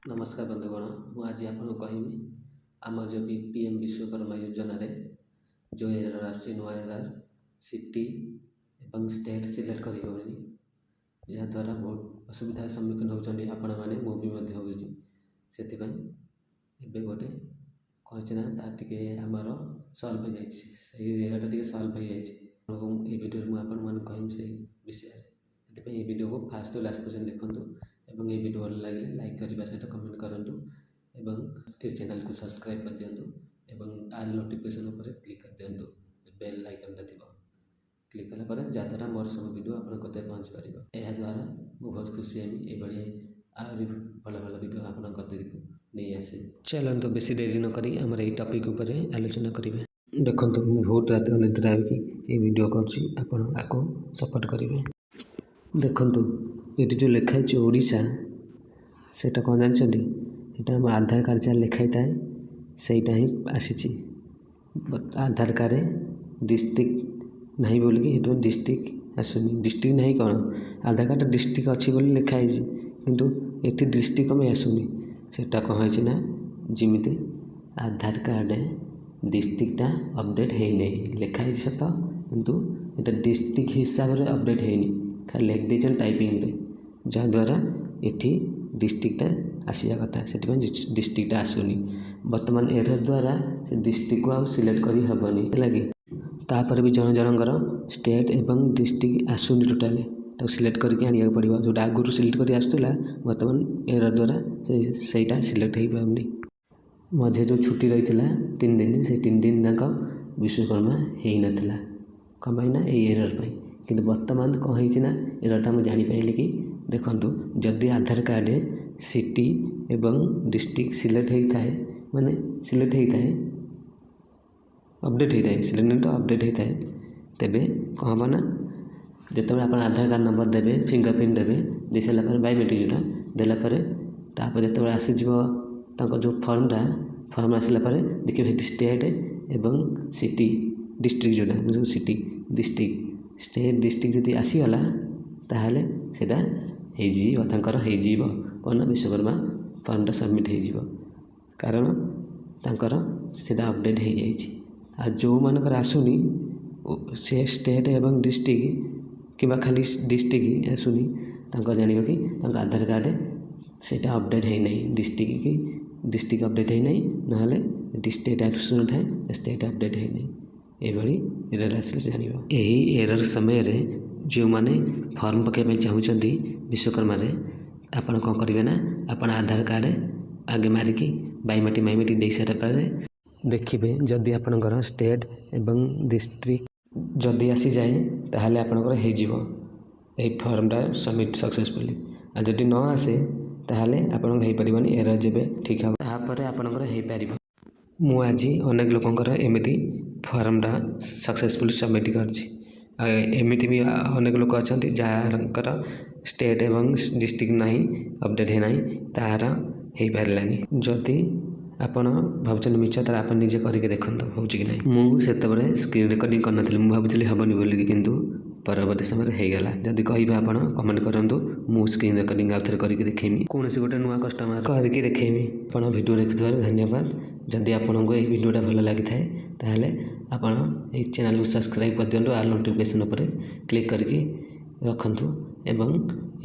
ନମସ୍କାର ବନ୍ଧୁଗଣ, ମୁଁ ଆଜି ଆପଣଙ୍କୁ କହିବି ଆମର ଯେଉଁ ବି ପି ଏମ୍ ବିଶ୍ୱକର୍ମା ଯୋଜନାରେ ଯେଉଁ ଏରର୍ ଆସୁଛି, ନୂଆ ଏରର୍, ସିଟି ଏବଂ ଷ୍ଟେଟ୍ ସିଲେକ୍ଟ କରିହେଉନି, ଯାହାଦ୍ୱାରା ବହୁତ ଅସୁବିଧାର ସମ୍ମୁଖୀନ ହେଉଛନ୍ତି ଆପଣମାନେ, ମୁଁ ବି ମଧ୍ୟ ହେଉଛି। ସେଥିପାଇଁ ଏବେ ଗୋଟେ କ'ଣ ହେଇଛି ନା ତାର ଟିକେ ଆମର ସଲ୍ଭ ହେଇଯାଇଛି, ସେଇ ଏରର୍ଟା ଟିକେ ସଲ୍ଭ ହେଇଯାଇଛି। ଏବଂ ଏଇ ଭିଡ଼ିଓରେ ମୁଁ ଆପଣମାନଙ୍କୁ କହିବି ସେଇ ବିଷୟରେ। ସେଥିପାଇଁ ଏଇ ଭିଡ଼ିଓକୁ ଫାଷ୍ଟରୁ ଲାଷ୍ଟ ପର୍ଯ୍ୟନ୍ତ ଦେଖନ୍ତୁ ଏବଂ ଏଇ ଭିଡ଼ିଓ ଭଲ ଲାଗିଲେ ଲାଇକ୍ କରିବା ସହିତ କମେଣ୍ଟ କରନ୍ତୁ ଏବଂ ଏ ଚ୍ୟାନେଲକୁ ସବସ୍କ୍ରାଇବ୍ କରିଦିଅନ୍ତୁ ଏବଂ ଅଲ୍ ନୋଟିଫିକେସନ୍ ଉପରେ କ୍ଲିକ୍ କରିଦିଅନ୍ତୁ। ବେଲ୍ ଆଇକନ୍ଟା ଥିବ, କ୍ଲିକ୍ କଲା ପରେ ଯାହାଦ୍ୱାରା ମୋର ସବୁ ଭିଡ଼ିଓ ଆପଣଙ୍କ କତିରେ ପହଞ୍ଚି ପାରିବ। ଏହାଦ୍ୱାରା ମୁଁ ବହୁତ ଖୁସି ହେବି। ଏଇଭଳି ଆହୁରି ଭଲ ଭଲ ଭିଡ଼ିଓ ଆପଣଙ୍କ କତିକୁ ନେଇ ଆସିବି। ଚାଲନ୍ତୁ, ବେଶୀ ଡେରି ନକରି ଆମର ଏଇ ଟପିକ୍ ଉପରେ ଆଲୋଚନା କରିବା। ଦେଖନ୍ତୁ, ମୁଁ ବହୁତ ରାତି ଅନିଦ୍ରା ହେଇକି ଏଇ ଭିଡ଼ିଓ କରୁଛି, ଆପଣ ଆକୁ ସପୋର୍ଟ କରିବେ। ଦେଖନ୍ତୁ, ଏଇଠି ଯେଉଁ ଲେଖା ହେଇଛି ଓଡ଼ିଶା, ସେଇଟା କ'ଣ ଜାଣିଛନ୍ତି? ଏଇଟା ଆମ ଆଧାର କାର୍ଡ଼ ଯାହା ଲେଖା ହେଇଥାଏ, ସେଇଟା ହିଁ ଆସିଛି। ଆଧାର କାର୍ଡ଼ରେ ଡିଷ୍ଟ୍ରିକ୍ଟ ନାହିଁ ବୋଲିକି ଏଠୁ ଡିଷ୍ଟ୍ରିକ୍ଟ ଆସୁନି। ଡିଷ୍ଟ୍ରିକ୍ଟ ନାହିଁ କ'ଣ, ଆଧାର କାର୍ଡ଼ରେ ଡିଷ୍ଟ୍ରିକ୍ଟ ଅଛି ବୋଲି ଲେଖା ହେଇଛି, କିନ୍ତୁ ଏଠି ଡିଷ୍ଟ୍ରିକ୍ଟ କ'ଣ ପାଇଁ ଆସୁନି? ସେଇଟା କ'ଣ ହେଇଛି ନା, ଯେମିତି ଆଧାର କାର୍ଡ଼ରେ ଡିଷ୍ଟ୍ରିକ୍ଟଟା ଅପଡ଼େଟ୍ ହେଇନାହିଁ। ଲେଖା ହେଇଛି ସତ, କିନ୍ତୁ ଏଇଟା ଡିଷ୍ଟ୍ରିକ୍ଟ ହିସାବରେ ଅପଡ଼େଟ୍ ହେଇନି, ଖାଲି ଲେଖି ଦେଇଛନ୍ତି ଟାଇପିଂରେ, ଯାହାଦ୍ୱାରା ଏଠି ଡିଷ୍ଟ୍ରିକ୍ଟଟା ଆସିବା କଥା, ସେଥିପାଇଁ ଡିଷ୍ଟ୍ରିକ୍ଟଟା ଆସୁନି। ବର୍ତ୍ତମାନ ଏରର୍ ଦ୍ୱାରା ସେ ଡିଷ୍ଟ୍ରିକ୍ଟକୁ ଆଉ ସିଲେକ୍ଟ କରି ହେବନି, ହେଲା କି? ତାପରେ ବି ଜଣ ଜଣଙ୍କର ଷ୍ଟେଟ୍ ଏବଂ ଡିଷ୍ଟ୍ରିକ୍ଟ ଆସୁନି ଟୋଟାଲି। ତାକୁ ସିଲେକ୍ଟ କରିକି ଆଣିବାକୁ ପଡ଼ିବ। ଯେଉଁଟା ଆଗରୁ ସିଲେକ୍ଟ କରି ଆସୁଥିଲା, ବର୍ତ୍ତମାନ ଏରର୍ ଦ୍ୱାରା ସେଇଟା ସିଲେକ୍ଟ ହେଇପାରୁନି। ମଝିରେ ଯେଉଁ ଛୁଟି ରହିଥିଲା 3 ଦିନ, ସେ 3 ଦିନ ଯାକ ବିଶ୍ୱକର୍ମା ହେଇନଥିଲା। କ'ଣ ପାଇଁ ନା ଏଇ ଏରର୍ ପାଇଁ। କିନ୍ତୁ ବର୍ତ୍ତମାନ କ'ଣ ହେଇଛି ନା, ଏରର୍ଟା ମୁଁ ଜାଣିପାରିଲି କି, ଦେଖନ୍ତୁ, ଯଦି ଆଧାର କାର୍ଡ଼ରେ ସିଟି ଏବଂ ଡିଷ୍ଟ୍ରିକ୍ଟ ସିଲେକ୍ଟ ହେଇଥାଏ, ମାନେ ସିଲେକ୍ଟ ହେଇଥାଏ, ଅପଡ଼େଟ୍ ହେଇଥାଏ, ସିଲେକ୍ଟ ତ ଅପଡ଼େଟ୍ ହେଇଥାଏ, ତେବେ କ'ଣ ହେବ ନା, ଯେତେବେଳେ ଆପଣ ଆଧାର କାର୍ଡ଼ ନମ୍ବର ଦେବେ, ଫିଙ୍ଗର ପ୍ରିଣ୍ଟ ଦେବେ, ଦେଇସାରିଲା ପରେ ବାୟୋମେଟ୍ରିକ୍ ଯେଉଁଟା ଦେଲା ପରେ, ତାପରେ ଯେତେବେଳେ ଆସିଯିବ ତାଙ୍କ ଯେଉଁ ଫର୍ମଟା, ଫର୍ମ ଆସିଲା ପରେ ଦେଖିବେ ସେଠି ଷ୍ଟେଟ୍ ଏବଂ ସିଟି, ଡିଷ୍ଟ୍ରିକ୍ଟ ଯେଉଁଟା, ଯେଉଁ ସିଟି, ଡିଷ୍ଟ୍ରିକ୍ଟ, ଷ୍ଟେଟ୍, ଡିଷ୍ଟ୍ରିକ୍ଟ ଯଦି ଆସିଗଲା, ତାହେଲେ ସେଇଟା ହେଇଯିବ, ତାଙ୍କର ହେଇଯିବ। କ'ଣ ନା ବିଶ୍ୱକର୍ମା ଫର୍ମଟା ସବମିଟ୍ ହେଇଯିବ, କାରଣ ତାଙ୍କର ସେଇଟା ଅପଡ଼େଟ୍ ହେଇଯାଇଛି। ଆଉ ଯେଉଁମାନଙ୍କର ଆସୁନି ସେ ଷ୍ଟେଟ୍ ଏବଂ ଡିଷ୍ଟ୍ରିକ୍ଟ କିମ୍ବା ଖାଲି ଡିଷ୍ଟ୍ରିକ୍ଟ ଆସୁନି, ତାଙ୍କ ଜାଣିବ କି ତାଙ୍କ ଆଧାର କାର୍ଡ଼ ସେଇଟା ଅପଡ଼େଟ୍ ହେଇନାହିଁ, ଡିଷ୍ଟ୍ରିକ୍ଟ କି ଡିଷ୍ଟ୍ରିକ୍ଟ ଅପଡ଼େଟ୍ ହେଇନାହିଁ, ନହେଲେ ଯଦି ଷ୍ଟେଟ୍ ଆସୁନଥାଏ, ଷ୍ଟେଟ୍ ଅପଡ଼େଟ୍ ହେଇନାହିଁ। ଏଭଳି ଏରର୍ ଆସିଲେ ସେ ଜାଣିବ। ଏହି ଏରର୍ ସମୟରେ ଯେଉଁମାନେ ଫର୍ମ ପକାଇବା ପାଇଁ ଚାହୁଁଛନ୍ତି ବିଶ୍ୱକର୍ମାରେ, ଆପଣ କ'ଣ କରିବେ ନା, ଆପଣ ଆଧାର କାର୍ଡ଼ ଆଗେ ମାରିକି ବାୟୋମେଟ୍ରିକ୍ ମାଇମେଟ୍ରିକ୍ ଦେଇସାରିଲା ପରେ ଦେଖିବେ, ଯଦି ଆପଣଙ୍କର ଷ୍ଟେଟ୍ ଏବଂ ଡିଷ୍ଟ୍ରିକ୍ଟ ଯଦି ଆସିଯାଏ, ତାହେଲେ ଆପଣଙ୍କର ହେଇଯିବ ଏଇ ଫର୍ମଟା ସବମିଟ୍ ସକ୍ସେସଫୁଲି। ଆଉ ଯଦି ନ ଆସେ, ତାହେଲେ ଆପଣଙ୍କ ହେଇପାରିବନି। ଏରର୍ ଯେବେ ଠିକ୍ ହେବ, ତାପରେ ଆପଣଙ୍କର ହେଇପାରିବ। ମୁଁ ଆଜି ଅନେକ ଲୋକଙ୍କର ଏମିତି ଫର୍ମଟା ସକ୍ସେସଫୁଲି ସବମିଟ୍ କରିଛି। ଆଉ ଏମିତି ବି ଅନେକ ଲୋକ ଅଛନ୍ତି, ଯାହାଙ୍କର ଷ୍ଟେଟ୍ ଏବଂ ଡିଷ୍ଟ୍ରିକ୍ଟ ନାହିଁ, ଅପଡ଼େଟ୍ ହେଇନାହିଁ, ତାହାର ହେଇପାରିଲାନି। ଯଦି ଆପଣ ଭାବୁଛନ୍ତି ମିଛ, ତାହେଲେ ଆପଣ ନିଜେ କରିକି ଦେଖନ୍ତୁ ହେଉଛି କି ନାହିଁ। ମୁଁ ସେତେବେଳେ ସ୍କ୍ରିନ୍ ରେକର୍ଡ଼ିଂ କରିନଥିଲି, ମୁଁ ଭାବୁଥିଲି ହେବନି ବୋଲିକି, କିନ୍ତୁ ପରବର୍ତ୍ତୀ ସମୟରେ ହେଇଗଲା। ଯଦି କହିବେ, ଆପଣ କମେଣ୍ଟ କରନ୍ତୁ, ମୁଁ ସ୍କ୍ରିନ୍ ରେକର୍ଡ଼ିଂ ଆଉ ଥରେ କରିକି ଦେଖେଇମି, କୌଣସି ଗୋଟେ ନୂଆ କଷ୍ଟମର କରିକି ଦେଖେଇମି। ଆପଣ ଭିଡ଼ିଓ ଦେଖିଥିବାରୁ ଧନ୍ୟବାଦ। ଯଦି ଆପଣଙ୍କୁ ଏଇ ଭିଡ଼ିଓଟା ଭଲ ଲାଗିଥାଏ, ତାହେଲେ ଆପଣ ଏଇ ଚ୍ୟାନେଲକୁ ସବସ୍କ୍ରାଇବ୍ କରିଦିଅନ୍ତୁ, ଅଲ୍ ନୋଟିଫିକେସନ୍ ଉପରେ କ୍ଲିକ୍ କରିକି ରଖନ୍ତୁ ଏବଂ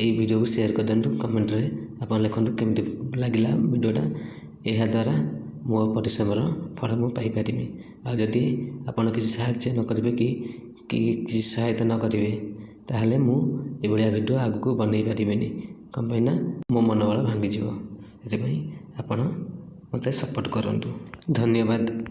ଏଇ ଭିଡ଼ିଓକୁ ସେୟାର କରିଦିଅନ୍ତୁ। କମେଣ୍ଟରେ ଆପଣ ଲେଖନ୍ତୁ କେମିତି ଲାଗିଲା ଭିଡ଼ିଓଟା। ଏହାଦ୍ୱାରା ମୋ ପରିଶ୍ରମର ଫଳ ମୁଁ ପାଇପାରିବି। ଆଉ ଯଦି ଆପଣ କିଛି ସାହାଯ୍ୟ ନ କରିବେ କି କିଛି ସହାୟତା ନ କରିବେ, ତାହେଲେ ମୁଁ ଏଭଳିଆ ଭିଡ଼ିଓ ଆଗକୁ ବନେଇ ପାରିବିନି। କ'ଣ ପାଇଁ ନା ମୋ ମନୋବଳ ଭାଙ୍ଗିଯିବ। ସେଥିପାଇଁ ଆପଣ ମୋତେ ସପୋର୍ଟ କରନ୍ତୁ। ଧନ୍ୟବାଦ।